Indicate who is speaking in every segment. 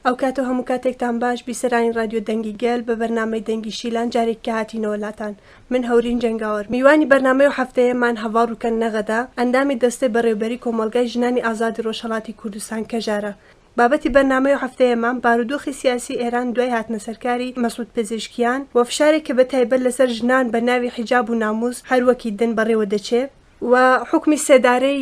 Speaker 1: ئەو کات و هەموو کاتێکتان باش بیسەرانی ڕادیۆ دەنگی گەل بە بەرنامەی دەنگی شیلان جارێک کە هاتینەوە لاتان من هەورین جەنگاوەر میوانی بەرنامەی ئەو هەفتەیەمان هەڤاڵ ڕوکەن نەغەدە ئەندامی دەستەی بەڕێوبەری کۆمەڵگای ژنانی ئازادی ڕۆژهەڵاتی کوردستان کەژارە بابەتی بەرنامەی ئەو هەفتەیەمان بارودۆخی سیاسی ئێران دوای هاتنەسەرکاری مەسعود پزیشکیان و فشارێک کە بە تایبەت لەسەر ژنان بە ناوی حیجاب و ناموس هەروەکی دن بەڕێوە دەچێ و حوکمی سێدارەی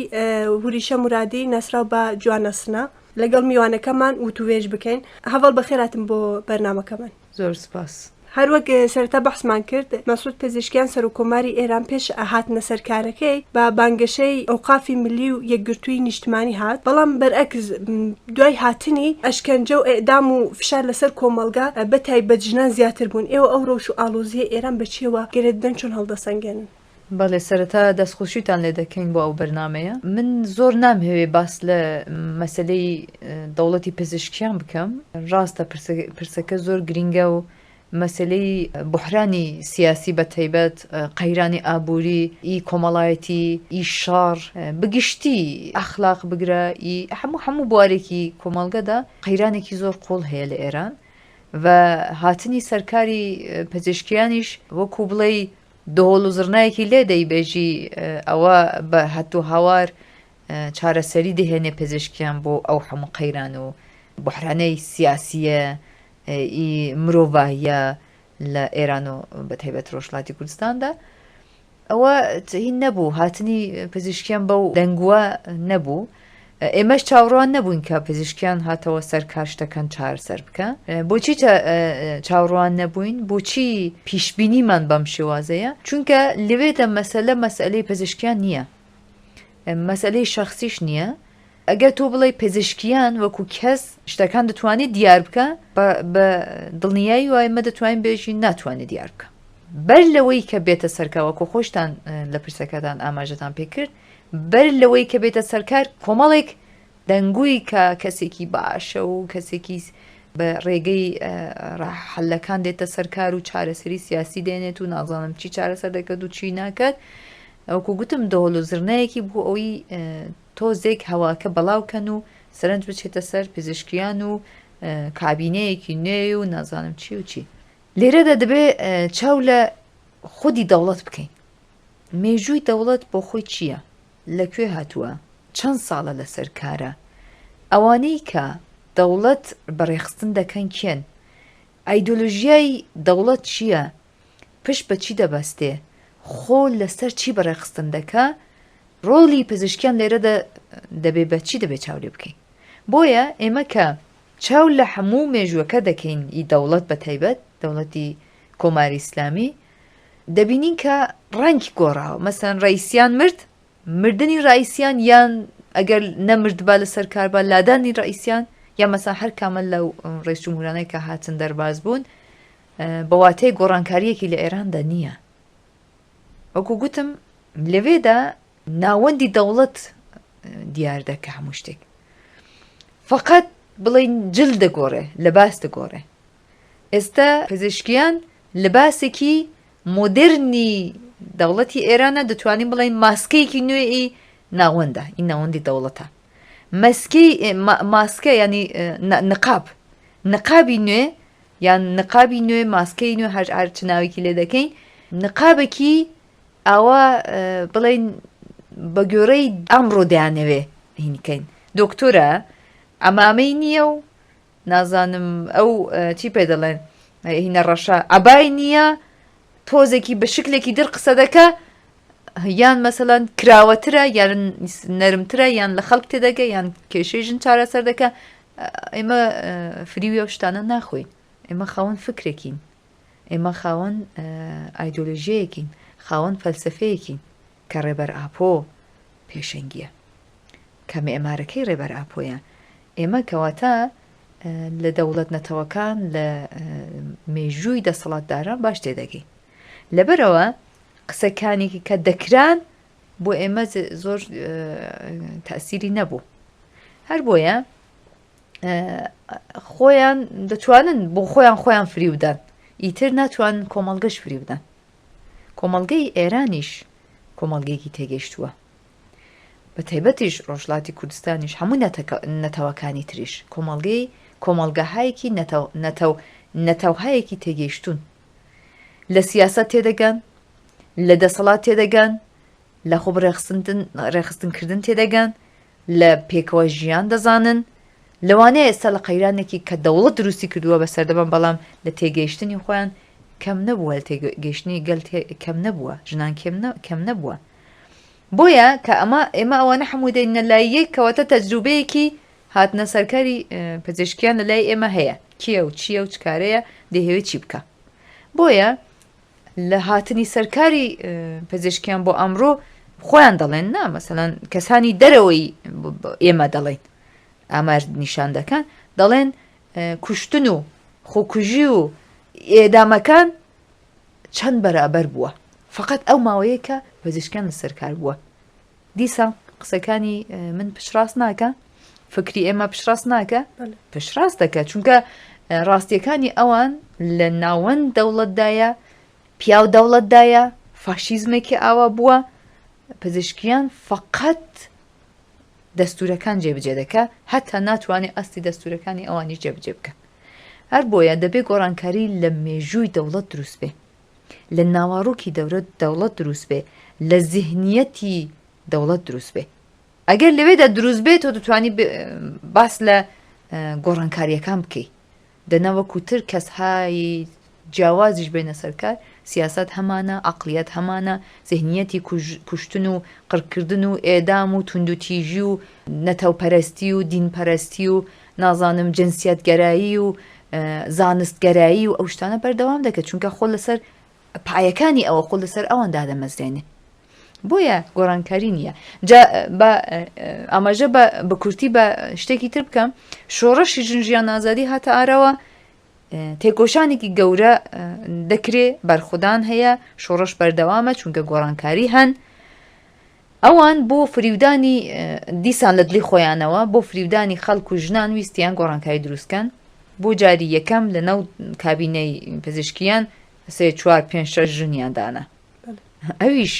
Speaker 1: وریشە مورادی ناسراو بە جوانە سنە لەگەڵ میوانەکەمان وتووێژ بکەین. هەڤاڵ بەخێرهاتن بۆ بەرنامەکەمان.
Speaker 2: زۆر سپاس.
Speaker 1: هەروەک سەرەتا بەحسمان کرد، مەسعود پزیشکیان سەرۆککۆماری ئێران پێش هاتنە سەر کارەکەی بە بانگەشەی ئەوقافی ملی و یەکگرتووی نیشتمانی هات، بەڵام بەرئەکس دوای هاتنی، ئەشکەنجە و ئیعدام و فشار لەسەر کۆمەڵگا بە تایبەت ژنان زیاتر بوون. ئێوە ئەو رەوش و ئاڵۆزییەی ئێران بە چییەوە گرێ دەدەن چۆن هەڵدەسەنگێنن؟
Speaker 2: بەڵێ سەرەتا دەستخۆشیتان لێ دەکەین بۆ ئەو بەرنامەیە. من زۆر نامهەوێ باس لە مەسەلەی دەوڵەتی پزیشکیان بکەم. ڕاستە پرسەکە زۆر گرینگە و مەسەلەی بوحرانی سیاسی بە تایبەت قەیرانی ئابووری ئی کۆمەڵایەتی ئی شەڕ بگشتی ئەخلاق بگرە ئی هەموو هەموو بوارێکی کۆمەڵگەدا قەیرانێکی زۆر قوڵ هەیە لە ئێران و هاتنی سەرکاری پزیشکیانیش وەکوو بڵێی دهۆڵ و زڕنایەکی لێ دەی بێژی ئەوە بە هەت و هاوار چارەسەری دەهێنێ پزیشکیان بۆ ئەو هەموو قەیران و بحرانەی سیاسیە ئی مرۆڤاییە لە ئێران و بە تایبەت ڕۆژهەڵاتی کوردستاندا ئەوە هین نەبوو هاتنی پزیشکیان بەو دەنگوە نەبوو ئێمەش چاوەڕوان نەبووین کە پزیشکیان هاتەوە سەر کار شتەکان چارەسەر بکە. بۆچی چاوەڕوان نەبووین؟ بۆچی پیشبینیمان بەم شێوازەیە؟ چونکە لەوێدا مەسەلە مەسئلەی پزیشکیان نییە، مەسئلەی شەخسیش نییە. ئەگەر تۆ بڵێی پزیشکیان وەکو کەس شتەکان دەتوانێت دیار بکە، بە دڵنیایی وای ئێمە دەتوانین بێژین ناتوانێت دیار بکە. بەر لەوەی کە بێتە سەرکار وەکو خۆشتان لە پرسەکەتان ئاماژەتان پێکرد، بەر لەوەی کە بێتە سەرکار کۆمەڵێک دەنگوی کە کەسێکی باشە و کەسێکی بە ڕێگەی حلەکان دێتە سەرکار و چارەسەری سیاسی دێنێت و نازانم چی چارەسەر دەکات و چی ناکات ئەوکو گوتم دۆل و زرنەیەکی بۆ ئەوی تۆزێک هەواکە بەڵاوکەن و سەرنج بچێتە سەر پزیشکیان و کابینەیەکی نوێ و نازانم چی و چی لێرەدا دەبێ چاو لە خودی دەوڵەت بکەین مێژووی دەوڵەت بۆ خۆی چییە؟ لە کوێ هاتووە؟ چەند ساڵە لەسەر کارە؟ ئەوانەی کە دەوڵەت بەڕێخستن دەکەن کێن؟ ئایدۆلۆژیای دەوڵەت چییە؟ پشت بە چی دەبەستێ؟ خۆ لەسەر چی بەڕێخستن دەکا؟ ڕۆڵی پزیشکیان لێرەدا دەبێ بە چی دەبێ چاو لێ بکەین؟ بۆیە ئێمە کە چاو لە هەموو مێژووەکە دەکەین ئی دەوڵەت بە تایبەت دەوڵەتی کۆماری ئیسلامی دەبینین کە ڕەنگ گۆڕاوە مەسەن ڕئیسیان مرد مردنی ڕئیسیان یان ئەگەر نەمردبا لەسەر کاربا لادانی ڕئیسیان یا مەسا هەر کامە لەو ڕێز جمهورانەی کە هاتن دەرباز بوون بە واتەی گۆڕانکاریەکی لە ئێراندا نییە وەکو گوتم لەوێدا ناوەندی دەوڵەت دیار دەکە هەموو شتێک فقط بڵین جل دەگۆڕێ لەباس دەگۆڕێ ئێستا پزیشکیان لباسێکی مۆدێرنی دەوڵەتی ئێرانە دەتوانین بڵێین ماسکەیەکی نوێی ناوەندە ئی ناوەندی دەوڵەتە مەسکەی ماسکە ینی نقاب نقابی نوێ یان نقابی نوێ ماسکەی نوێ هەر هەر چ ناوێکی لێ دەکەین نقابێکی ئاوا بڵێین بە گوێڕەی ئەمڕۆ دەیانەوێ هینکەین دکتۆرە ئەمامەی نییە و نازانم ئەو چی پێ دەڵێن هینە ڕەشە عەبای نییە تۆزێکی بە شکلێکی در قسە دەکە یان مەسەلەن کراوەترە یان نەرمترە یان لە خەڵک تێدەگە یان کێشەی ژن چارەسەر دەکە ئێمە فریوی ئەو شتانە ناخۆین ئێمە خاوەن فکرێکین ئێمە خاوەن ئایدۆلۆژیەیەکین خاوەن فەلسفەیەکین کە ڕێبەر ئاپۆ پێشەنگیە کە مێمارەکەی ڕێبەر ئاپۆیە ئێمە کەواتە لە دەوڵەت نەتەوەکان لە مێژووی دەسەڵاتداران باش تێدەگەین لەبەرەوە قسەکانێکی کە دەکران بۆ ئێمە زۆر تاسیری نەبوو هەر بۆیە خۆیان دەتوانن بۆ خۆیان خۆیان فریودان ئیتر ناتوان کۆمەڵگەش فریودان کۆمەڵگەی ئێرانیش کۆمەڵگەیەکی تێگەیشتووە بە تایبەتیش ڕۆژهەڵاتی کوردستانیش هەموو نەتەوەکانی تریش کۆمەڵگەی کۆمەڵگەهایەکی نەتەو نەتەو نەتەوهایەکی تێگەیشتوون لە سیاسەت تێدەگەن، لە دەسەڵات تێدەگەن، لە خۆ ڕێخستن ڕێخستنکردن تێدەگەن، لە پێکەوە ژیان دەزانن. لەوانەیە ئێستا لە قەیرانێکی کە دەوڵەت دروستی کردووە بەسەر دەبەن، بەڵام لە تێگەیشتنی خۆیان کەم نەبووە، لە تێگەیشتنی گەل کەم نەبووە، ژنان کەم نەبووە. بۆیە کە ئەمە ئێمە ئەوانە هەموو دێنە لای یەک، کەواتە تەجروبەیەکی هاتنە سەرکاری پزیشکیان لە لای ئێمە هەیە، کێیە و چییە و چ کارەیە، دەیهەوێت چی بکا. بۆیە لە هاتنی سەرکاری پزیشکیان بۆ ئەمڕۆ خۆیان دەڵێن نا مەسەلەن کەسانی دەرەوەی ئێمە دەڵێن ئامار نیشان دەکەن دەڵێن کوشتن و خۆکوژی و ئێدامەکان چەند بەرابەر بووە فقط ئەو ماوەیە کە پزیشکیان لە سەرکار بووە دیسان قسەکانی من پشتڕاست ناکە فکری ئێمە پشتڕاست ناکە پشتڕاست دەکە چونکە ڕاستیەکانی ئەوان لە ناوەند دەوڵەتدایە پیاو دەوڵەتدایە فاشیزمێکی ئاوا بووە پزیشکیان فقط دەستورەکان جێبجێ دەکە هەتا ناتوانێت ئەستی دەستورەکانی ئەوانی جێبجێ بکە هەر بۆیە دەبێ گۆڕانکاری لە مێژووی دەوڵەت دروست بێ لە ناواڕۆکی دەورە دەوڵەت دروست بێ، لە زیهنیەتی دەوڵەت دروست بێ. ئەگەر لەوێدا دروست بێ تۆ دەتوانی باس لە گۆڕانکاریەکان بکەی. دەنا وەکو تر کەسهای جیاوازیش بێنە سەرکار، سیاسەت هەمانە، عەقڵیەت هەمانە، زیهنیەتی کوشتن و قڕکردن و ئێدام و توندوتیژی و نەتەوپەرەستی و دینپەرەستی و نازانم جنسیەتگەرایی و زانستگەرایی و ئەو شتانە بەردەوام دەکە چونکە خۆ لەسەر پایەکانی ئەوە خۆ لەسەر ئەوان دادەمەزرێنێ بۆیە گۆڕانکاری نییە جا بە ئاماژە بە بەکورتی بە شتێکی تر بکەم شۆڕشی ژن ژیان ئازادی هاتە ئاراوە تێکۆشانێکی گەورە دەکرێ بەرخودان هەیە شۆڕش بەردەوامە چونکە گۆڕانکاری هەن ئەوان بۆ فریودانی دیسان لە دڵی خۆیانەوە بۆ فریودانی خەڵک و ژنان ویستیان گۆڕانکاری دروستکەن بۆ جاری یەکەم لە ناو کابینەی پزیشکیان سێ چوار پێنج شەش ژنیان دانا ئەویش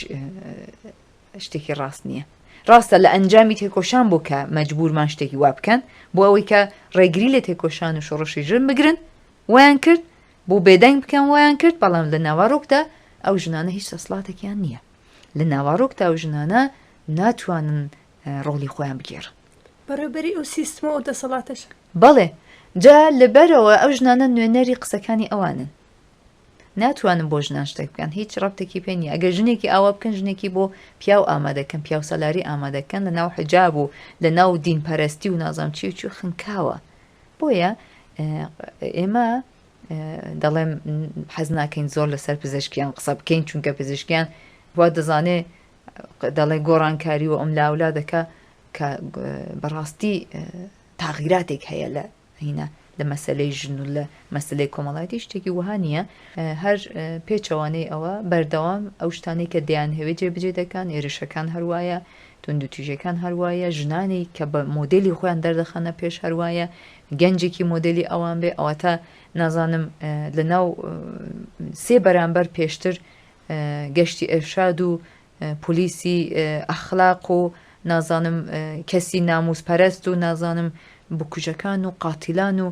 Speaker 2: شتێکی ڕاست نییە ڕاستە لە ئەنجامی تێکۆشان بوو کە مەجبورمان شتێکی وا بکەن بۆ ئەوەی کە ڕێگری لە تێکۆشان و شۆڕشی ژن بگرن ویان کرد بۆ بێدەنگ بکەن ویان کرد بەڵام لە ناوەڕۆکدا ئەو ژنانە هیچ دەسڵاتێکیان نییە لە ناوەڕۆکدا ئەو ژنانە ناتوانن ڕۆڵی خۆیان بگێڕن.
Speaker 1: بەڕێوبەری ئەو سیستمە و ئەو دەسەڵاتەشن.
Speaker 2: بەڵێ، جا لەبەرئەوە ئەو ژنانە نوێنەری قسەکانی ئەوانن. ناتوانن بۆ ژنان شتێک بکەن، هیچ ڕەبتێکی پێ نییە. ئەگەر ژنێکی ئاوا بکەن، ژنێکی بۆ پیاو ئامادەکەن، پیاوسالاری ئامادەکەن لەناو حجاب و لەناو دینپەرستی و نازانم چی و چی خنکاوە. بۆیە ئێمە دەڵێم حەز ناکەین زۆر لەسەر پزیشکیان قسە بکەین چونکە پزیشکیان وا دەزانێ دەڵێ گۆڕانکاری و ئەم لاولا دەکا کە بەڕاستی تاغیراتێک هەیە لە هینا لە مەسلەی ژن و لە مەسلەی کۆمەڵایەتی شتێکی وەها نییە هەر پێچەوانەی ئەوە بەردەوام ئەو شتانەی کە دەیانهەوێت جێبجێ دەکەن هێرشەکان هەروایە توندوتیژەکان هەروایە ژنانی کە بە مۆدلی خۆیان دەردەخەنە پێش هەروایە گەنجێکی مۆدێلی ئەوان بێ ئەوەتا نازانم لە ناو سێ بەرامبەر پێشتر گەشتی ئێرشاد و پۆلیسی ئەخلاق و نازانم کەسی ناموس پەرست و نازانم بکوژەکان و قاتیلان و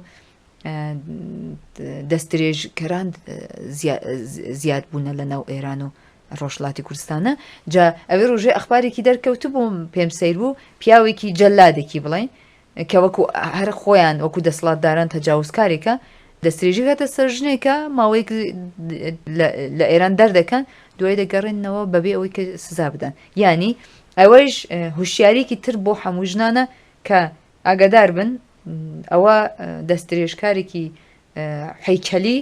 Speaker 2: دەستدرێژکەران زیاد بوونە لە ناو ئێران و ڕۆژهەڵاتی کوردستانە جا ئەوێ ڕۆژێ ئەخبارێکی دەرکەوتبووم پێم سەیر بوو پیاوێکی جەلادێکی بڵین کە وەکو هەر خۆیان وەکو دەسەڵاتداران تەجاوزکارێکە دەستدرێژی کاتە سەر ژنێکە ماوەیەک لە ئێران دەردەکەن دوای دەگەڕێنەوە بەبێ ئەوەی کە سزا بدەن یعنی ئەوەیش هوشیاریکی تر بۆ هەموو ژنانە کە ئاگادار بن ئەوە دەستدرێژکارێکی حیکەلی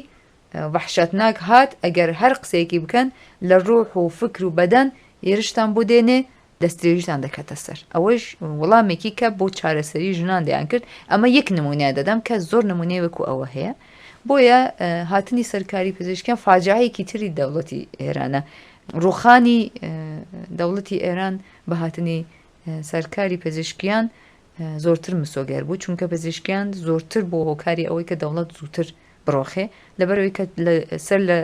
Speaker 2: وەحشەتناک هات ئەگەر هەر قسەیەکی بکەن لە ڕوح و فکر و بەدەن هێرشتان بۆ دێنێ دەستدرێژیتان دەکاتە سەر ئەوەش وڵامێکی کە بۆ چارەسەری ژنان دەیان کرد ئەمە یەک نمونەیە دەدەم کە زۆر نمونەی وەکو ئەوە هەیە بۆیە هاتنی سەرکاری پزیشکیان فاجعەیەکی تری دەوڵەتی ئێرانە ڕوخانی دەوڵەتی ئێران بە هاتنی سەرکاری پزیشکیان زۆرتر مسۆگەر بوو چونکە پزیشکیان زۆرتر بۆ هۆکاری ئەوەی کە دەوڵەت زووتر بڕۆخێ لەبەرەوەی کە سەر لە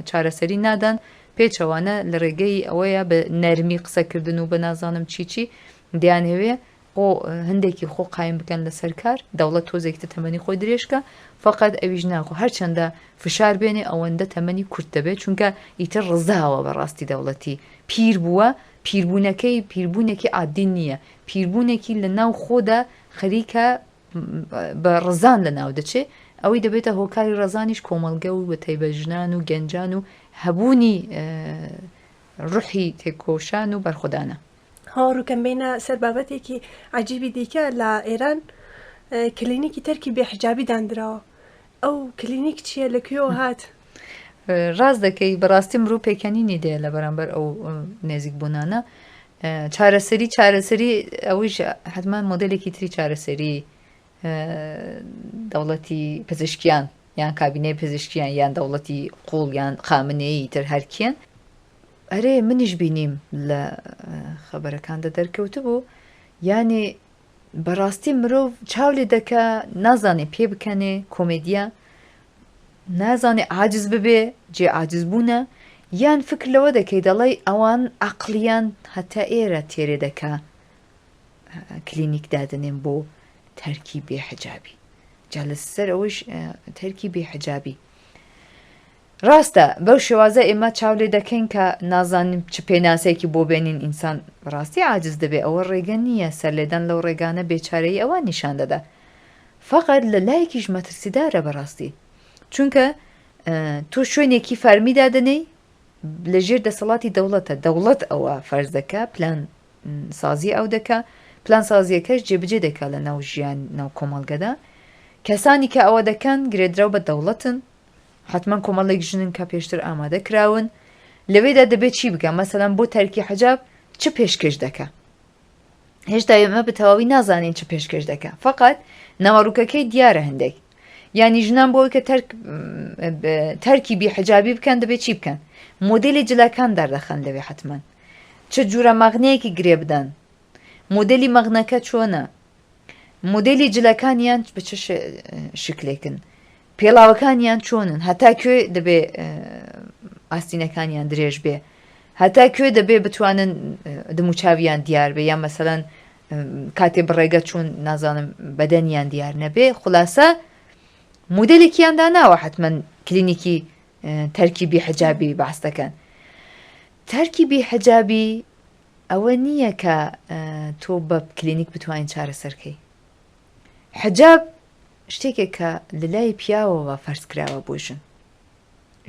Speaker 2: چارەسەری نادان پێچەوانە لە ڕێگەی ئەوەیە بە نەرمی قسەکردن و بە نازانم چی چی دەیانهەوێ. خۆ هەندێکی خۆ قایم بکەن لەسەر کار، دەوڵەت تۆزێکی تر تەمەنی خۆی درێژ کە، فەقەت ئەویش ناخۆ هەرچەندە فشار بێنێ ئەوەندە تەمەنی کورت دەبێت، چونکە ئیتر ڕزاوە بەڕاستی دەوڵەتی پیر بووە، پیربوونەکەی پیربوونێکی عادی نییە، پیربوونێکی لە ناو خۆدا خەریکە بە ڕزان لە ناو دەچێ، ئەوەی دەبێتە هۆکاری ڕزانیش کۆمەڵگە و بەتایبەت ژنان و گەنجان و هەبوونی ڕوحی تێکۆشان و بەرخۆدانە.
Speaker 1: هاوڕوکەم بینە سەر بابەتێکی عەجیبی دیکە لە ئێران کلینیکی تەرکی بێ حجابی داندراوە ئەو کلینیک چییە لە کوێوە هات؟
Speaker 2: ڕاست دەکەی بەڕاستی مرۆ پێکەنینی دێ لە بەرامبەر ئەو نێزیک بوونانە چارەسەری چارەسەری ئەویش حتمما مۆدلێکی تری چارەسەری دەوڵەتی پزیشکیان یان کابینەی پزیشکیان یان دەوڵەتی قوڵ یان خامنەیی تر هەرکیان ئەرێ منیش بینیم لە خەبەرەکاندا دەرکەوتبوو یانی بەڕاستی مرۆڤ چاو لێ دەکا نازانێ پێ بکەنێ کۆمێدیا نازانێ عاجز ببێ جێ عاجز بوونە یان فکر لەوە دەکەی دەڵێی ئەوان عەقڵیان هەتا ئێرە تێرێ دەکا کلینیک دادەنێن بۆ تەرکی بێ حجابی جا لەسەر ئەوەش تەرکی بێ حجابی ڕاستە بەو شێوازە ئێمە چاو لێ دەکەین کە نازانین چ پێناسەیەکی بۆ بێنین ئینسان بەڕاستی عاجز دەبێ ئەوە ڕێگە نییە سەرلێدان لەو ڕێگانە بێچارەیی ئەوان نیشان دەدا فەقەت لە لایەکیش مەترسیدارە بەڕاستی چونکە تۆ شوێنێکی فەرمی دادەنێی لە ژێر دەسەڵاتی دەوڵەتە دەوڵەت ئەوە فەرز دەکا پلان سازی ئەو دەکا پلان سازیەکەش جێبجێ دەکا لە ناو ژیان ناو کۆمەڵگەدا کەسانی کە ئەوە دەکەن گرێدراو بە دەوڵەتن حەتمەن کۆمەڵێک ژنن کە پێشتر ئامادە کراون لەوێدا دەبێت چی بکە مەسەلەن بۆ تەرکی حەجاب چ پێشکەش دەکا هێشتا ئێمە بە تەواوی نازانین چ پێشکەش دەکا فقط ناوەڕوکەکەی دیارە هەندێک یانی ژنان بۆ کە تەرک تەرکی بی حجابی بکەن دەبێت چی بکەن مۆدلی جلەکان دەردەخەن لەوێ حتمما چ جورە مەغنەیەکی گرێ بدەن مۆدلی مەغنەکە چۆنە مۆدێلی جلەکانیان بە چ شکلێکن پێڵاوەکانیان چۆنن هەتا کوێ دەبێ ئاستینەکانیان درێژ بێ هەتا کوێ دەبێ بتوانن دموچاویان دیار بێ یان مەسەەن کاتێ بڕێگە چوون نازانم بەدەنیان دیار نەبێ خولاسە مدلێکیان داناوە حتمما کلینیکی تەرکی بی حجابی باس دەکەن تەرکی بی حجابی ئەوە نییە کە تۆ بە کلینیک بتوانین چارەسەر کەی. حجاب شتێکێک کە لە لای پیاوەوە فەرز کراوە بۆ ژن.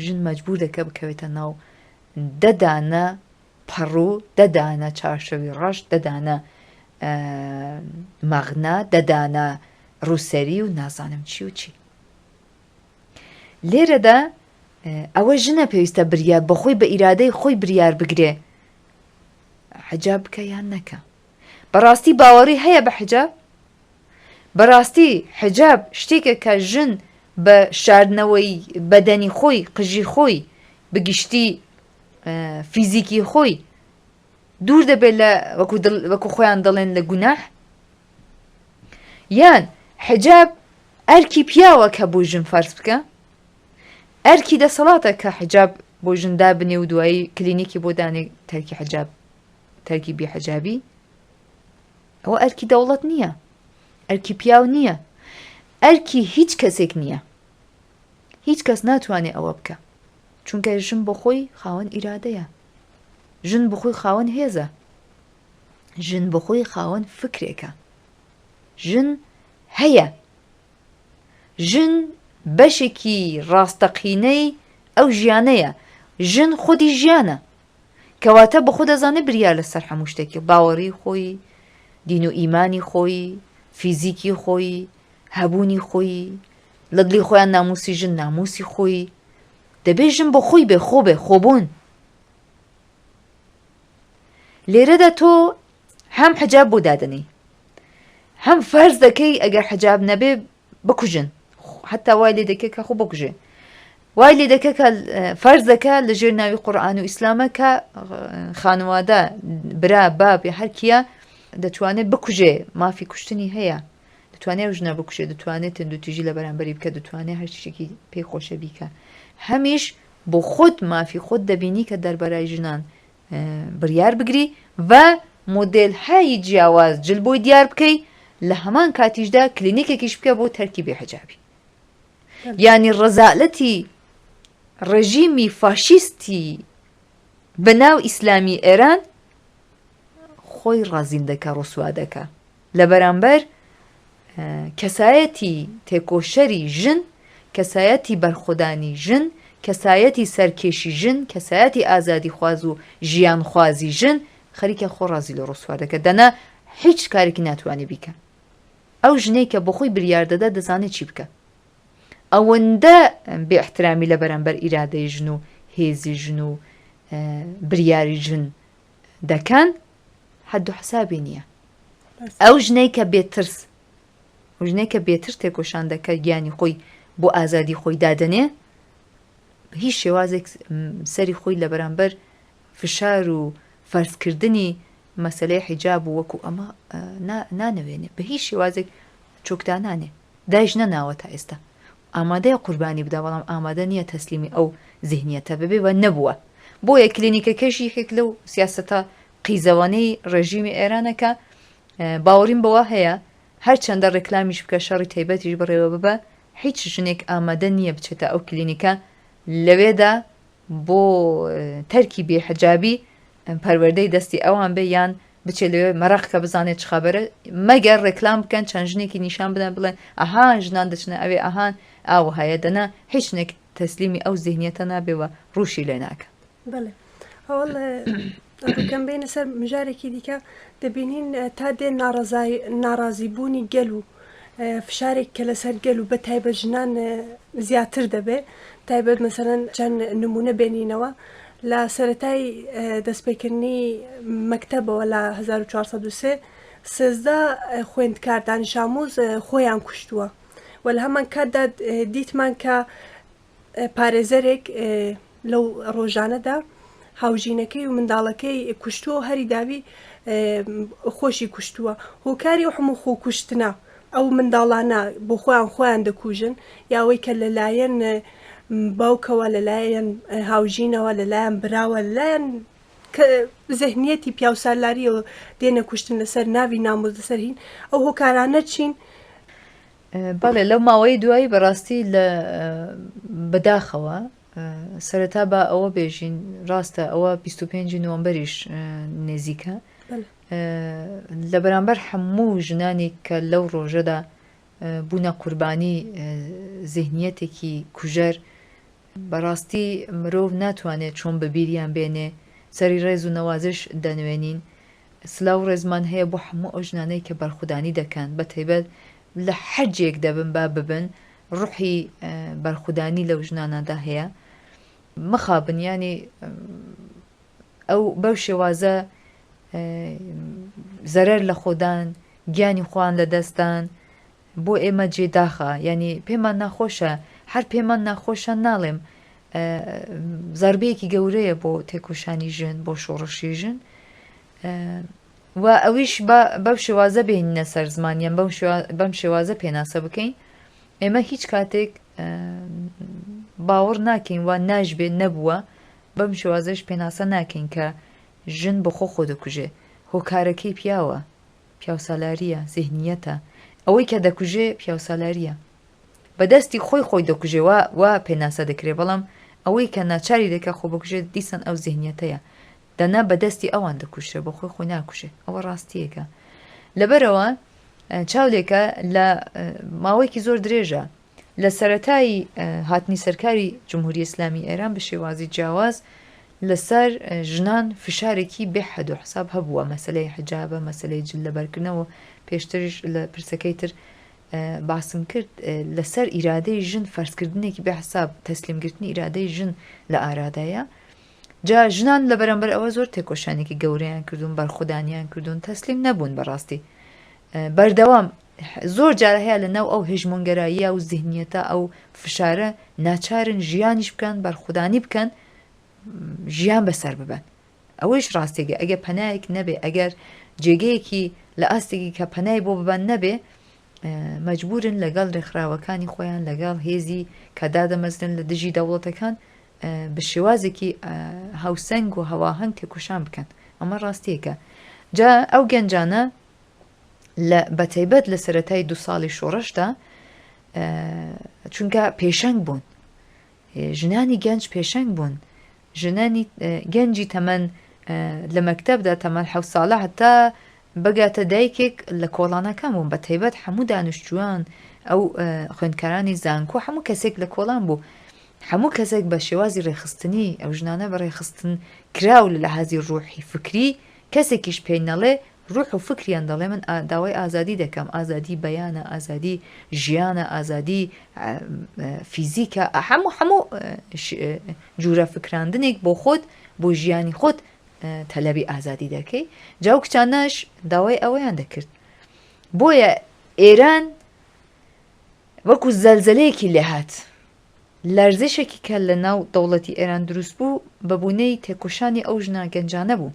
Speaker 2: ژن مەجبور دەکە بکەوێتە ناو دە دانە پەڕوو، دە دانە چارشەوی ڕەش، دە دانە مەغنا، دە دانە ڕووسەری و نازانم چی و چی. لێرەدا ئەوە ژنە پێویستە بریار بەخۆی بە ئیرادەی خۆی بریار بگرێ حجاب بکە یان نەکە بەڕاستی باوەڕی هەیە بە حجاب بەڕاستی حجاب شتێکە کە ژن بە شاردنەوەی بەدەنی خۆی قژی خۆی بگشتی فیزیکی خۆی دوور دەبێت لە وەکو وەکو خۆیان دەڵێن لە گوناح یان حجاب ئەرکی پیاوە کە بۆ ژن فەرز بکە ئەرکی دەسەڵاتە کە حجاب بۆ ژن دابنێ و دوایی کلینیکی بۆ دانێ تەرکی حجاب تەرکی بی حجابی ئەوە ئەرکی دەوڵەت نییە ئەرکی پیاو نییە ئەرکی هیچ کەسێک نییە هیچ کەس ناتوانێ ئەوە بکە چونکە ژن بۆ خۆی خاوەن ئیرادەیە ژن بخۆی خاوەن هێزە ژن بۆ خۆی خاوەن فکرێکە ژن هەیە ژن بەشێکی ڕاستەقینەی ئەو ژیانەیە، ژن خودی ژیانە، کەواتە بەخۆ دەزانێت بریار لەسەر هەموو شتێکی، باوەڕی خۆی، دین و ئیمانی خۆی، فیزیکی خۆی، هەبوونی خۆی، لە دڵی خۆیان ناموسی ژن ناموسی خۆی، دەبێت ژن بۆ خۆی بێ، خۆ بێ، خۆبوون. لێرەدا تۆ هەم حجاب بۆ دادەنێی هەم فەرز دەکەی ئەگەر حجاب نەبێ بکوژن حتا وای لێ دەکە کە خۆ بکوژێ وای لێ دەکە کە فەرز دەکە لە ژێر ناوی قورآن و ئیسلامە کە خانوادە برا باب یا هەرکیە دەتوانێت بکوژێ مافی کوشتنی هەیە دەتوانێت ژنە بکوژێ دەتوانێت تەندوتیژی لە بەرامبەری بکە دەتوانێت هەر شتێکی پێی خۆشە بیکە هەمیش بۆ خۆت مافی خۆت دەبینی کە دەربەرای ژنان بڕیار بگری و مۆدێلهای جیاواز جل بۆی دیار بکەی لە هەمان کاتیشدا کلینیکێکیش بکە بۆ تەرکی بێ حجابی یانی ڕەزالەتی ڕژیمی فاشیستی بەناو ئیسلامی ئێران خۆی ڕازین دەکا ڕسوا دەکا لە بەرامبەر کەسایەتی تێکۆشەری ژن کەسایەتی بەرخۆدانی ژن کەسایەتی سەرکێشی ژن کەسایەتی ئازادیخواز و ژیانخوازی ژن خەریکە خۆ ڕازی لە ڕسوا دەکە دەنا هیچ کارێکی ناتوانێ بیکە ئەو ژنەی کە بۆخۆی بریار دەدا دەزانێت چی بکە ئەوەندە بێ احترامی لە بەرامبەر ئیرادەی ژن و هێزی ژن و بریاری ژن دەکەن حەد و حسابی نییە ئەو ژنەی کە بێترس ژنێک کە بێتر تێکۆشان دەکە گیانی خۆی بۆ ئازادی خۆی دادەنێ هیچ شێوازێک سەری خۆی لە بەرامبەر فشار و فەرزکردنی مەسەلەی حیجاب و وەکو ئەمە نانەوێنێ بە هیچ شێوازێک چۆکدانانێ دایش نەناوە تا ئێستا ئامادەیە قوربانی بدا بەڵام ئامادە نییە تەسلیمی ئەو زیهنیەتە ببێ و نەبووە بۆیە کلینیکەکەش یەکێک لەو سیاسەتە قیزەوانەی ڕێژیمی ئێرانە کە باوەڕیم بەوە هەیە هەرچەندە ڕێکلامیش بکە شەڕی تایبەتیش بەڕێوە ببە هیچ ژنێک ئامادە نییە بچێتە ئەو کلینیکە لەوێدا بۆ تەرکی بێ حجابی پەروەردەی دەستی ئەوان بێ یان بچێ لەوێ مەرەق کە بزانێت چ خەبەرە مەگەر ڕێکلام بکەن چەند ژنێکی نیشان بدەن بڵێن ئەها ژنان دەچنە ئەوێ ئەهان ئاو هەیە دەنا هیچ ژنێک تەسلیمی ئەو زیهنیەتە نابێ و ڕووشی لێ ناکە.
Speaker 1: بەڵێ هەوڵ ڕووکەم بێینە سەر مژارێکی دیکە دەبینین تا دێ ناڕەزای ناڕازیبوونی گەل و فشارێک کە لەسەر گەل و بە تایبەت ژنان زیاتر دەبێ تایبەت مەسەلەن چەند نمونە بێنینەوە لە سەرەتای دەستپێکردنی مەکتەبەوە لە 1403 13 خوێندکار دانیشاموز خۆیان کوشتووە و لە هەمان کاتدا دیتمان کە پارێزەرێک لەو ڕۆژانەدا هاوژینەکەی و منداڵەکەی کوشتووە و هەری داوی خۆشی کوشتووە هۆکاری ئەو هەموو خۆکوشتنە ئەو منداڵانە بۆ خۆیان خۆیان دەکوژن یاوەی کە لەلایەن باوکەوە لەلایەن هاوژینەوە لەلایەن براوە لەلایەن زهنیەتی پیاوسالاریەوە دێنە کوشتن لەسەر ناوی ناموس لەسەر هین ئەو هۆکارانە چین؟
Speaker 2: بەڵێ لەو ماوەی دوایی بەڕاستی لە بەداخەوە سەرەتا با ئەوە بێژین ڕاستە ئەوە 25 نوۆمبەریش نێزیکە لە بەرامبەر هەموو ژنانێک کە لەو ڕۆژەدا بوونە قوربانی زیهنیەتێکی کوژەر بەڕاستی مرۆڤ ناتوانێت چۆن بەبیریان بێنێ سەری ڕێز و نەوازش دەنوێنین سلاو و ڕێزمان هەیە بۆ هەموو ئەو ژنانەی کە بەرخودانی دەکەن بە تایبەت لە هەر جێیەک دەبن با ببن ڕوحی بەرخودانی لەو ژنانەدا هەیە مخابن یانی ئەو بەو شێوازە زەرەر لە خۆدان گیانی خۆیان لە دەستدان بۆ ئێمە جێ داخە یانی پێمان ناخۆشە هەر پێمان ناخۆشە ناڵێم زاربەیەکی گەورەیە بۆ تێکۆشانی ژن بۆ شۆڕشی ژن و ئەویش بەو شێوازە بێنینە سەر زمان یان بەم شێوازە پێناسە بکەین ئێمە هیچ کاتێک باوەڕ ناکەین و ناشبێ نەبووە بەم شێوازەش پێناسە ناکەین کە ژن بەخۆ خۆ دەکوژێ هۆکارەکەی پیاوە پیاوسالارییە، زیهنییەتە. ئەوەی کە دەکوژێ پیاوسالارییە. بە دەستی خۆی خۆی دەکوژێ وا وا پێناسە دەکرێ بەڵام ئەوەی کە ناچاری دەکا خۆ بکوژێ دیسان ئەو زیهنییەتەیە. دەنا بە دەستی ئەوان دەکوژرێ بۆ خۆی خۆی ناکوژێ. ئەوە ڕاستییەکە. لەبەرئەوە چاولێکە لە ماوەیەکی زۆر درێژە لە سەرەتای هاتنی سەرکاری جمهوری ئیسلامی ئێران بە شێوازی جیاواز لەسەر ژنان فشارێکی بێ حەد و حساب هەبووە مەسلەی حجابە مەسلەی جل لەبەرکردنەوە پێشتریش لە پرسەکەی تر باسم کرد لەسەر ئیرادەی ژن فەرزکردنێکی بێ حساب تەسلیمگرتنی ئیرادەی ژن لە ئارادایە جا ژنان لە بەرامبەر ئەوە زۆر تێکۆشانێکی گەورەیان کردوون بەرخودانیان کردوون تەسلیم نەبوون بەڕاستی بەردەوام زۆر جار هەیە لە ناو ئەو هێژمۆنگەراییە و زیهنیەتە ئەو فشارە ناچارن ژیانیش بکەن بەرخودانی بکەن ژیان بەسەر ببەن ئەوەیش ڕاستێگە ئەگەر پەنایەک نەبێ ئەگەر جێگەیەکی لە ئاستێکی کە پەنای بۆ ببەن نەبێ مەجبورن لەگەڵ ڕێکخراوەکانی خۆیان لەگەڵ هێزی کە دادەمەزرن لە دژی دەوڵەتەکان بە شێوازێکی هاوسەنگ و هەواهەنگ تێکۆشان بکەن ئەمە ڕاستیەکە. جا ئەو گەنجانە لە بەتایبەت لە سەرەتای دو ساڵی شۆڕشدا چونکە پێشەنگ بوون ژنانی گەنج پێشەنگ بوون ژنانی گەنجی تەمەن لە مەکتەبدا تەمەن حەوت ساڵە هەتا بگاتە دایکێک لە کۆڵانەکان بوون بە تایبەت هەموو دانیشتووان ئەو خوێندکارانی زانکۆ هەموو کەسێک لە کۆڵان بوو هەموو کەسێک بە شێوازی ڕێکخستنی ئەو ژنانە بە ڕێکخستن کراو لە لەحازی ڕوحی فکری کەسێکیش پێی نەڵێ ڕوح و فکریان دەڵێ من داوای ئازادی دەکەم، ئازادی بەیانە، ئازادی ژیانە، ئازادی فیزیکە، هەموو هەموو جورە فکراندنێک بۆ خۆت بۆ ژیانی خۆت تەلەبی ئازادی دەکەی جا و کچانەش داوای ئەوەیان دەکرد بۆیە ئێران وەکو زەلزەلەیەکی لێهات لەرزشێکی کە لە ناو دەوڵەتی ئێران دروست بوو بە بوونەی تێکۆشانی ئەو ژنە گەنجانە بوو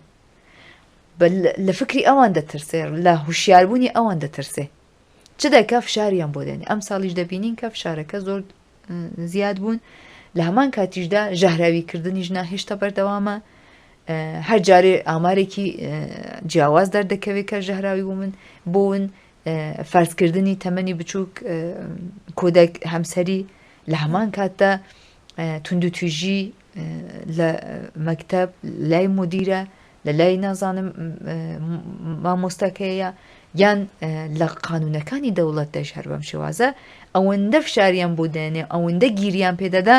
Speaker 2: لە فکری ئەوان دەترسێ لە هوشیاربوونی ئەوان دەترسێ چ دەکا فشاریان بۆ دێنێ ئەم ساڵیش دەبینین کە فشارەکە زۆر زیاد بوون لە هەمان کاتیشدا ژەهراویکردنی ژنا هێشتا بەردەوامە هەر جارێ ئامارێکی جیاواز دەردەکەوێت کە ژەهراوی بوون بوون فەرزکردنی تەمەنی بچووک کۆدەک هەمسەری لە هەمان کاتدا توندوتیژی لە مەکتەب لای مدیرە لە لای نازانم مامۆستاکەیە یان لە قانونەکانی دەوڵەت دەش هەر بەم شێوازە ئەوەندە فشاریان بۆ دێنێ ئەوەندە گیریان پێدەدا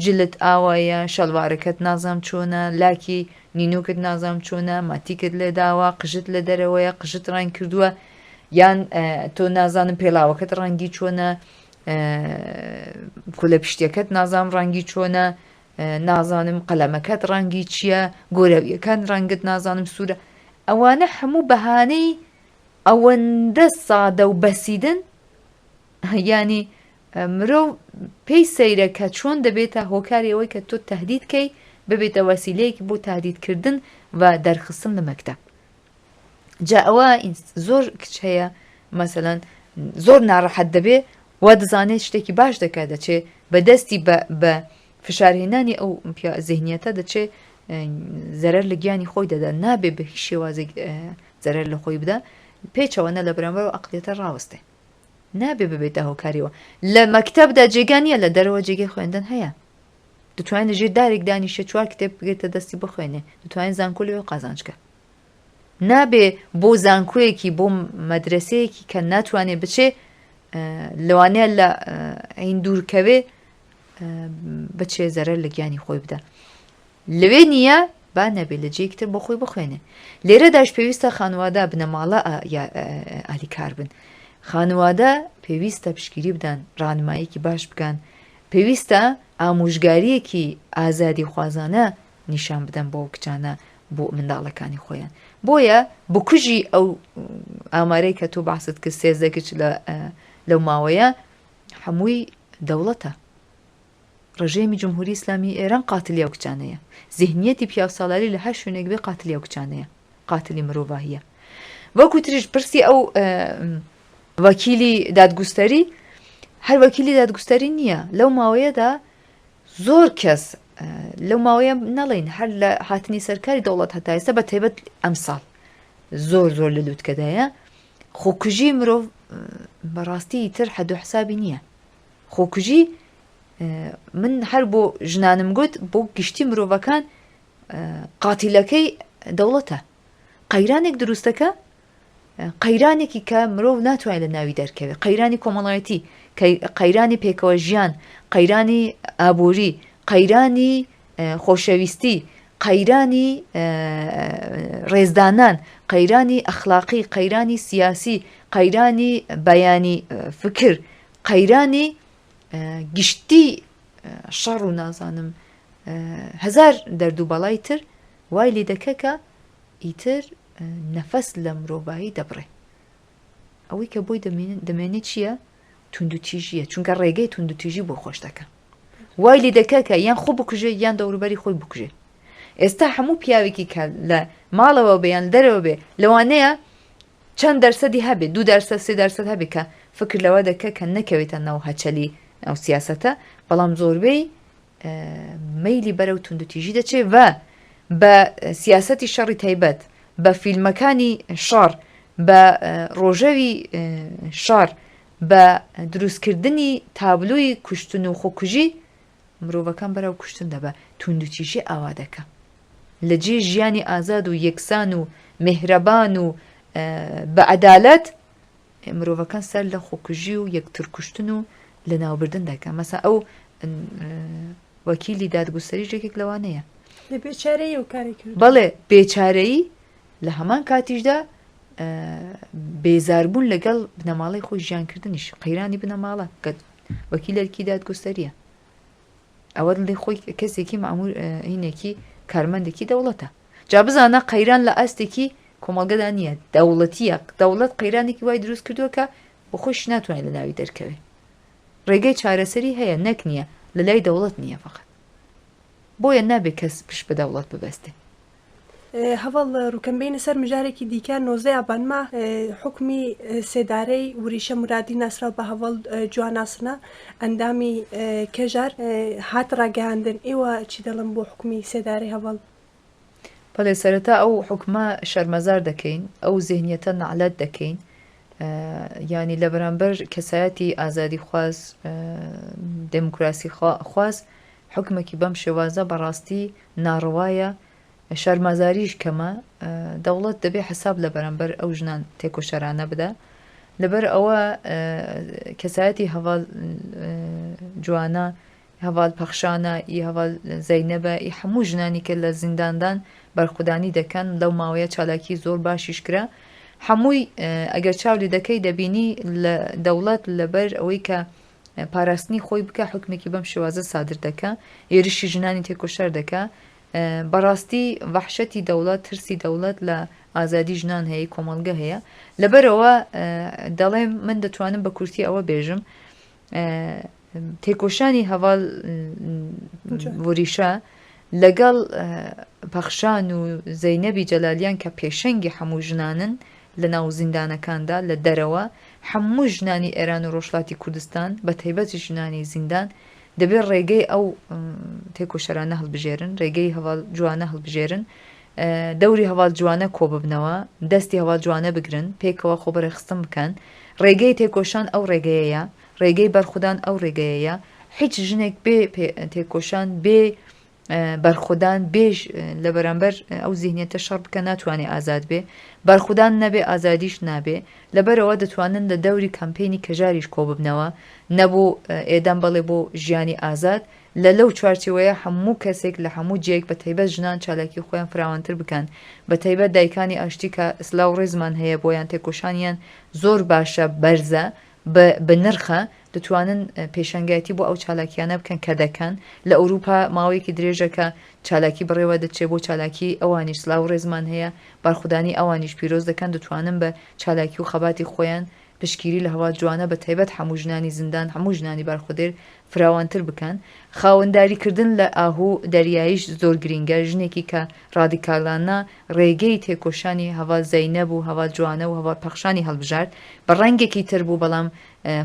Speaker 2: جلت ئاوایە شەلوارەکەت نازام چۆنە لاکی نینۆکت نازام چۆنە ماتیکت لێداوە قژت لە دەرەوەیە قژت ڕەنگ کردووە یان تۆ نازانم پێڵاوەکەت ڕەنگی چۆنە کولە پشتەکەت نازام ڕەنگی چۆنە نازانم قەلەمەکەت ڕەنگی چییە گۆرەویەکان ڕەنگت نازانم سوورە ئەوانە هەموو بەهانەی ئەوەندە سادە و بەسیدن ینی مرۆڤ پێی سەیرە کە چۆن دەبێتە هۆکاری ئەوەی کە تۆ تهدید کەی ببێتە وەسیلەیەکی بۆ تهدیدکردن و دەرخستن لە مەکتەب جا ئەوە زۆر کچ هەیە مەسەلەن زۆر ناڕەحەت دەبێ وا دەزانێت شتێکی باش دەکات دەچێ بە دەستی بە فشارهێنانی ئەو زیهنیەتە دەچێ زەرەر لە گیانی خۆی دەدا نابێ بە هیچ شێوازێک زەرەر لە خۆی بدا پێچەوەنە لە بەرامبەر و ئەقلیەتە ڕاوەستێ نابێ ببێتە هۆکاریەوە لە مەکتەبدا جێگا نییە لە دەرەوە جێگەی خوێندن هەیە دەتوانێت لە ژێر دارێک دانیشێ چوار کتێب بگرێتە دەستی بخوێنێ دەتوانێت زانکۆ لەوێ قازانج کە نابێ بۆ زانکۆیەکی بۆ مەدرسەیەکی کە ناتوانێ بچێ لەوانەیە لە عین دوورکەوێ بچێ زەرەر لە گیانی خۆی بدە لەوێ نییە با نەبێ لە جێیەکی تر بۆ خۆی بخوێنێ لێرەداش پێویستە خانوادە بنەماڵە ئالیکار بن خانوادە پێویستە پشگیری بدەن ڕانمایەکی باش بکەن پێویستە ئامۆژگاریەکی ئازادی خوازانە نیشان بدەن بۆ کچانە بۆ منداڵەکانی خۆیان بۆیە بکوژی ئەو ئامارەی کە تۆ باست کرد 13 کچ لە لەو ماوەیە هەمووی دەوڵەتە ڕژێمی جمهوری ئیسلامی ئێران قاتلی ئەو کچانەیە. زیهنیەتی پیاوسالاری لە هەر شوێنێک بێ قاتلی ئەو کچانەیە. قاتلی مرۆڤاهیە. وەکو تریش پرسی ئەو وەکیلی دادگوستەری هەر وەکیلی دادگوستەری نییە لەو ماوەیەدا زۆر کەس لەو ماوەیە نەڵین هەر لە هاتنی سەرکاری دەوڵەت هەتا ئێستا بە تایبەت ئەمساڵ زۆر زۆر لە لوتکەدایە خۆکوژی مرۆڤ بەڕاستی تر حەد و حسابی نییە خۆکوژی من هەر بۆ ژنانم گوت بۆ گشتی مرۆڤەکان قاتیلەکەی دەوڵەتە قەیرانێک دروستەکە قەیرانێکی کە مرۆڤ ناتوانێت لە ناوی دەرکەوێت قەیرانی کۆمەڵایەتی قەیرانی پێکەوە ژیان قەیرانی ئابووری قەیرانی خۆشەویستی قەیرانی ڕێزدانان قەیرانی ئەخلاقی قەیرانی سیاسی قەیرانی بەیانی فکر قەیرانی گشتی شەڕ و نازانم هەزار دەرد و بەڵای تر وای لێ دەکە کە ئیتر نەفەس لە مرۆڤایی دەبڕێ ئەوەی کە بۆی دەمێنێ چییە؟ توندوتیژیە چونکە ڕێگەی توندوتیژی بۆ خۆش دەکە وای لێ دەکە کە یان خۆ بکوژێ یان دەوروبەری خۆی بکوژێ ئێستا هەموو پیاوێکی کە لە ماڵەوە بێ یان دەرەوە بێ لەوانەیە چەند دەرسەدی هەبێ دوو دەرسەد سێ دەرسەد هەبێ کە فکر لەوە دەکە کە نەکەوێتە ناو هەچەلی ئەو سیاسەتە بەڵام زۆربەی مەیلی بەرەو توندوتیژی دەچێ و بە سیاسەتی شەڕی تایبەت بە فیلمەکانی شەڕ، بە ڕۆژەوی شەڕ، بە دروستکردنی تابلۆی کوشتن و خۆکوژی مرۆڤەکان بەرەو کوشتن دەبا، توندوتیژی ئاوا دەکا. لە جێی ژیانی ئازاد و یەکسان و میهرەبان و بە عەدالەت، مرۆڤەکان سەر لە خۆکوژی و یەکترکوشتن و لەناوبردن دەکەن. مەسەن ئەو وەکیلی دادگوستەریش یەکێک لەوانەیە.
Speaker 1: لە بێچارەیی ئەو کارەی کردووە.
Speaker 2: بەڵێ بێچارەیی، لە هەمان کاتیشدا بێزاربوون لەگەڵ بنەماڵەی خۆی ژیانکردنیش، قەیرانی بنەماڵە کە وەکیلێکی دادگوستەریە. ئەوە دڵی خۆی کەسێکی مامور هینێکی کارمەندێکی دەوڵەتە. جا بزانە قەیران لە ئاستێکی کۆمەڵگەدا نییە، دەوڵەتییە. دەوڵەت قەیرانێکی وای دروست کردووە کە بۆ خۆیش ناتوانێت لە ناوی دەرکەوێ. ڕێگەی چارەسەری هەیە نەک نییە، لە لای دەوڵەت نییە فەقەت. بۆیە نابێ کەس پشت بە دەوڵەت ببەستێ.
Speaker 1: هەڤاڵ ڕوکەن بێینە سەر مژارێکی دیکە، 19 ئابان ماه حوکمی سێدارەی وریشە مورادی ناسراو بە هەڤاڵ جوانا سنە ئەندامی کەژار هات ڕاگەیاندن، ئێوە چی دەڵێن بۆ حوکمی سێدارەی هەڤاڵ؟
Speaker 2: بەڵێ سەرەتا ئەو حوکمە شەرمەزار دەکەین، ئەو زیهنیەتە نەعلەت دەکەین، یانی لە بەرامبەر کەسایەتی ئازادیخواز، دێموکراسی خواز حوکمێکی بەم شێوازە بەڕاستی ناڕەوایە، شەرمەزاریش کەمە، دەوڵەت دەبێ حەساب لە بەرامبەر ئەو ژنان تێکۆشەرانە بدا، لەبەر ئەوە کەسایەتی هەڤال جوانە، هەڤال پەخشانە، ئی هەڤال زەینەبە، ئی هەموو ژنانی کە لە زینداندان بەرخودانی دەکەن، لەو ماوەیە چالاکی زۆر باشیش کرا، هەمووی ئەگەر چاو لێ دەکەی دەبینی لە دەوڵەت لەبەر ئەوەی کە پاراستنی خۆی بکە حکمێکی بەم شێوازە سادر دەکا، هێرشی ژنانی تێکۆشەر دەکا. بەڕاستی وەحشەتی دەوڵەت، ترسی دەوڵەت لە ئازادی ژنان هەیە، کۆمەڵگە هەیە. لەبەرئەوە دەڵێم من دەتوانم بە کورتی ئەوە بێژم تێکۆشانی هەڤال وریشە لەگەڵ پەخشان و زەینەبی جەلالیان کە پێشەنگی هەموو ژنانن لە ناو زیندانەکاندا لە دەرەوە هەموو ژنانی ئێران و ڕۆژهەڵاتی کوردستان بە تایبەتی ژنانی زیندان دەبێت ڕێگەی ئەو تێکۆشەرانە هەڵبژێرن ڕێگەی هەڤال جوانە هەڵبژێرن دەوری هەڤال جوانە کۆببنەوە دەستی هەڤال جوانە بگرن پێکەوە خۆ بەڕێخستن بکەن ڕێگەی تێکۆشان ئەو ڕێگەیەیە ڕێگەی بەرخودان ئەو ڕێگەیەیە هیچ ژنێک بێ تێکۆشان بێ بەرخودان بێ لە بەرامبەر ئەو زیهنیەتە شەڕ بکە ناتوانێ ئازاد بێ بەرخودان نەبێ ئازادیش نابێ لەبەرەوە دەتوانن لە دەوری کەمپینی کەژاریش کۆببنەوە نەبوو ئێدام بەڵێ بۆ ژیانی ئازاد لە لەو چوارچێوەیە هەموو کەسێک لە هەموو جێیەک بە تایبەت ژنان چالاکی خۆیان فراوانتر بکەن بە تایبەت دایکانی ئاشتی کە سلاو ڕێزمان هەیە بۆیان تێکۆشانیان زۆر باشە بەرزە بە بەنرخە دەتوانن پێشەنگایەتی بۆ ئەو چالاکیانە بکەن کە دەکەن لە ئەوروپا ماوەیەکی درێژە کە چالاکی بەڕێوە دەچێت بۆ چالاکی ئەوانیش سلاو و ڕێزمان هەیە بەرخودانی ئەوانیش پیرۆز دەکەن دەتوانن بە چالاکی و خەباتی خۆیان پشتگیری لە هەوا جوانە بە تایبەت هەموو ژنانی زیندان هەموو ژنانی بەرخودێر فراوانتر بکەن خاوەنداری کردن لە ئاهو دەریاییش زۆر گرینگە ژنێکی کە ڕادیکالانە ڕێگەی تێکۆشانی هەڤال زەینەب و هەڤال جوانە و هەڤال پەخشانی هەڵبژارد بە ڕەنگێکی تر بوو بەڵام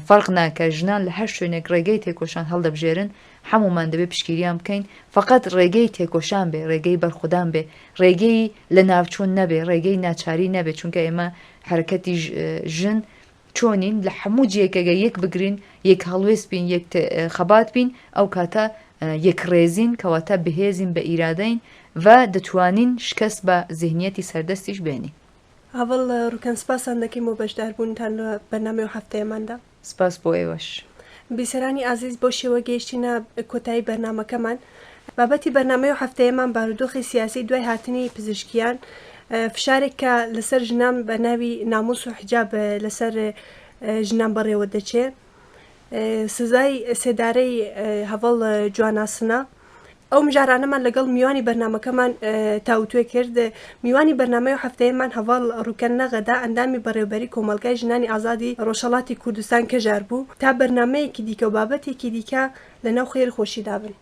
Speaker 2: فەرق ناکە ژنان لە هەر شوێنێک ڕێگەی تێکۆشان هەڵدەبژێرن حەموومان دەبێ پشتگیریان بکەین فەقەت ڕێگەی تێکۆشان بێ ڕێگەی بەرخودان بێ ڕێگەی لە ناوچوون نەبێ ڕێگەی ناچاری نەبێ چونکە ئێمە حەرەکەتی ژن چۆنین لە حەموو جێیەک ئەگەر یەک بگرین یەک هەڵوێست بین یەک خەبات بین ئەو کاتە یەکڕێزین کەواتە بەهێزین بە ئیرادەین و دەتوانین شکست بە زیهنیەتی سەردەستیش بێنین.
Speaker 1: هەڤاڵ ڕوکەن سپاستان دەکەین بۆ بەشداربوونتان لە بەرنامەی ئەو هەفتەیەماندا.
Speaker 2: سپاس بۆ ئێوەش.
Speaker 1: بیسەرانی ئازیز بەو شێوە گەیشتینە کۆتایی بەرنامەکەمان. بابەتی بەرنامەی ئەو هەفتەیەمان بارودۆخی سیاسی دوای هاتنی پزیشکیان، فشارێک کە لەسەر ژنان بە ناوی ناموس و حیجاب لەسەر ژنان بەڕێوە دەچێ، سزای سێدارەی هەڤاڵ جوانا سنە، ئەو مژارانەمان لەگەڵ میوانی بەرنامەکەمان تاوتوێ کرد. میوانی بەرنامەی ئەو هەفتەیەمان هەڤاڵ ڕوکەن نەغەدە، ئەندامی بەڕێوەبەری کۆمەڵگای ژنانی ئازادی ڕۆژهەڵاتی کوردستان کەژار بوو. تا بەرنامەیەکی دیکە و بابەتێکی دیکە لەناو خێر و خۆشیدا بن.